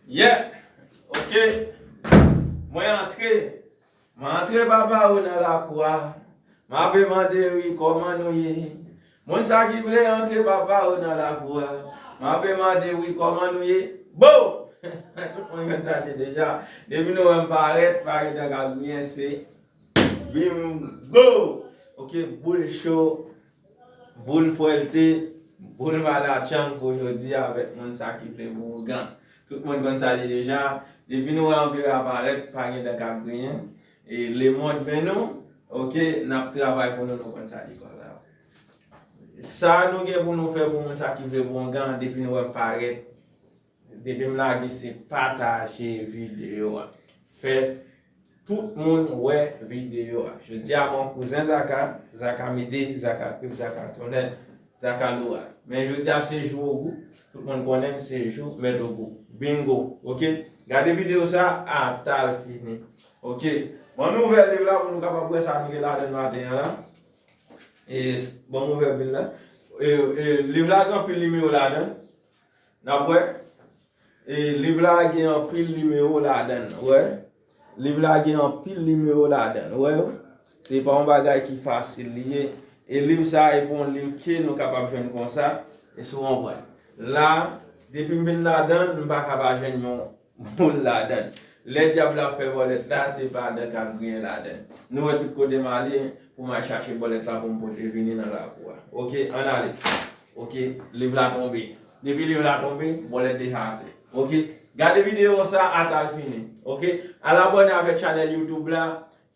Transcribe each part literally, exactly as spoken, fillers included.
Yeah! Ok. Mwen antre. Mwen antre papa ou nan lakou a. M ape mande wi kòman nou ye. Moun sa ki vle antre papa ou nan lakou a. M ape mande wi kòman nou ye. Bo! Tout moun konn sa te deja. Depi nou wè m parèt, pa gen tan ka griyen, se bingo! Ok, boul cho. Boul fwèlte, boul malatchang pou jodi a avèk moun sa ki vle bon ougan. Tout moun konn sa li deja. Depi nou wè anpil aparèt, pa gen tan k ap griyen. E lemond men nou, ok, n ap travay pou nou, nou konn sa li konsa. Sa nou gen pou nou fè pou moun sa ki vle bon ougan, depi nou wè m parèt, depi m lage se pataje videyo a. Fè tout moun wè videyo a. Jodi a mwen kouzen Zaka, Zaka Mide, Zaka Krip, Zaka Tonnè, Zaka Loray. Men jodi a se jou Ogou. Tout moun konnen se jou Mèt Ogou. Bingo. Ok? Gade videyo sa ata l fini. Ok? Bon, nou ouvè liv la pou nou kapab wè sa nou gen ladan l maten an la. E, bon, m ouvè bil la. E, e, liv la gen anpil nimewo ladan l. N ap wè. E, liv la gen anpil nimewo ladan l, ou wè. Liv la gen anpil nimewo ladan l, ou wè. Se pa yon bagay ki fasil li ye. E liv sa, e pa yon liv ke nou kapab jwenn konsa. E si w konprann. La, depi m vin ladan l, m pa ka pa jwenn yon boul ladan l. Lè dyab la ap fè bòlèt la, se pa dan k ap griyen ladan l. Nou wè tout kote m ale, pou m al chache bòlèt la pou m pote vini nan lakou a. Ok, ann ale. Ok, liv la tonbe. Depi liv la tonbe, bòlèt deja atè. Ok, gade videyo sa ata l fini. Ok, al abòne avèk chanèl YouTube la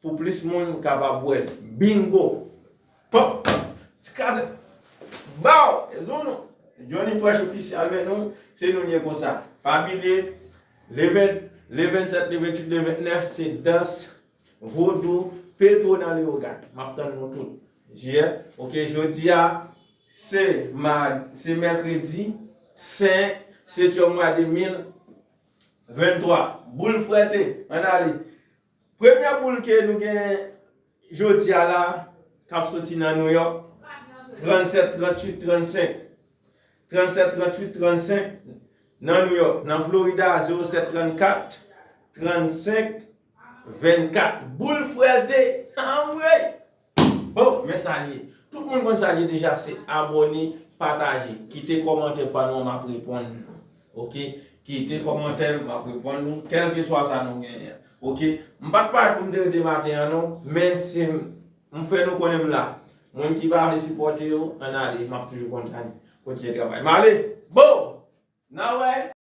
pou plis moun kapab wè l. Bingo! Pòp! Ti kraze! Baw! E zounou! Johnny Fresh Official, men nou, se nou ye konsa. Pa bliye, le ven, le vennsèt, le venntuit, le vennèf, se dans vodou Petwo nan Leyogàn. M ap tann nou tout. Yeah. Ok, jodi a, se ma, se mèkredi senk setyèm mwa de mil venntwa. Boul frète, ann ale. Premye boul ke nou gen jodi a la, k ap soti nan Nouyòk, trannsèt, tranntuit, trannsenk. Trannsèt, tranntuit, trannsenk nan Nouyòk. Nan Florida, zewo sèt trannkat, trannsenk, vennkat. Boul frète, anmwey! Bon, men sa l ye. Tout moun konn sa l ye deja, se abòne, pataje, kite kòmantè pa nou, m ap reponn nou. Ok? Kite kòmantè, m ap reponn nou, kèlkeswa sa nou genyen. Ok? M pa t parèt pou m te rete maten an non, men se m fè nou konnen m la. Moun ki pa vle sipòte yo, ann ale, m ap toujou kontan kontinye travay. M ale! Bon! N a wè!